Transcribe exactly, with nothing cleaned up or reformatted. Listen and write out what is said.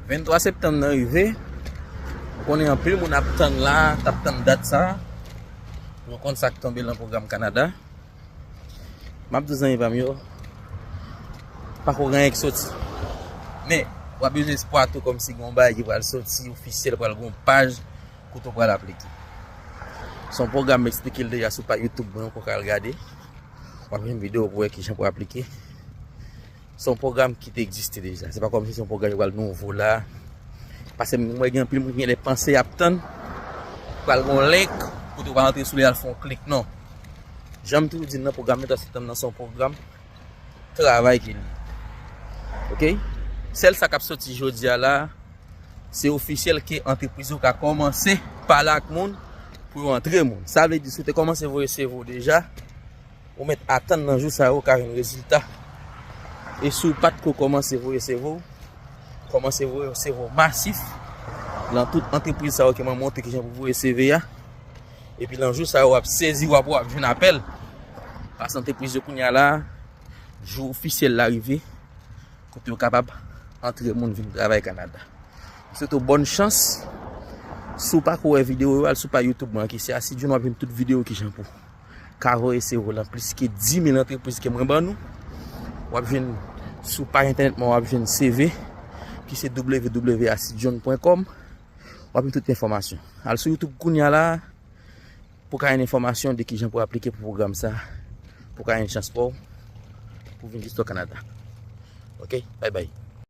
Venntwa septanm nan rive. M konnen anpil moun ap tann la, t ap tann dat sa. Pou yo konn sa k tonbe nan pwogram Kanada. M ap di zanmi pa m yo, pako gen anyen k soti. Men, w ap bezwen espwa tou kòmsi gen yon bagay ki pral soti ofisyèl, pral gen yon paj kote w pral aplike. Se yon pwogram, m eksplike l deja sou paj YouTube mwen, ou poko al gade. W ap jwenn videyo pou wè kijan pou aplike. Se yon pwogram ki te egziste deja. Se pa kòmsi se yon pwogram ki pral nouvo la. Paske m wè gen anpil moun ki genlè panse y ap tann pral gen yon link kote w pral antre sou li al fè yon klik. Non. Jan m toujou di l nan, pwogram venntwa septanm nan se yon pwogram travay ki li. Oke? Sèl sa k ap soti jodi a la, se ofisyèl ke antrepriz yo ka kòmanse pale ak moun pou yo antre moun. Sa vle di, si w te kòmanse voye C V w deja, ou mèt atann nan jou sa yo, ou ka jwenn rezilta. E si w pa t ko kòmanse voye C V w, kòmanse voye C V w masif nan tout antrepriz sa yo ke mwen montre kijan pou voye C V a. Epi nan jou sa yo, w ap sezi, w ap, w ap jwenn apèl. Paske antrepriz yo kounye a la, jou ofisyèl la rive, kote yo kapab antre moun vin travay Kanada. M swete w bòn chans. Si w pako wè videyo yo, al sou paj YouTube mwen ki se Acid John, w ap jwenn tout videyo kijan pou ka voye C V w nan plis ke dis mil antrepriz ke mwen ban nou. W ap jwenn sou paj entènèt mwen, w ap jwenn C V ki se w w w acid john point com. W ap jwenn tout enfòmasyon. Al sou YouTube kounye a la pou ka jwenn enfòmasyon de kijan pou aplike pou pwogram sa, pou ka jwenn chans pa w pou vin jis o Kanada. Oke, bye bye.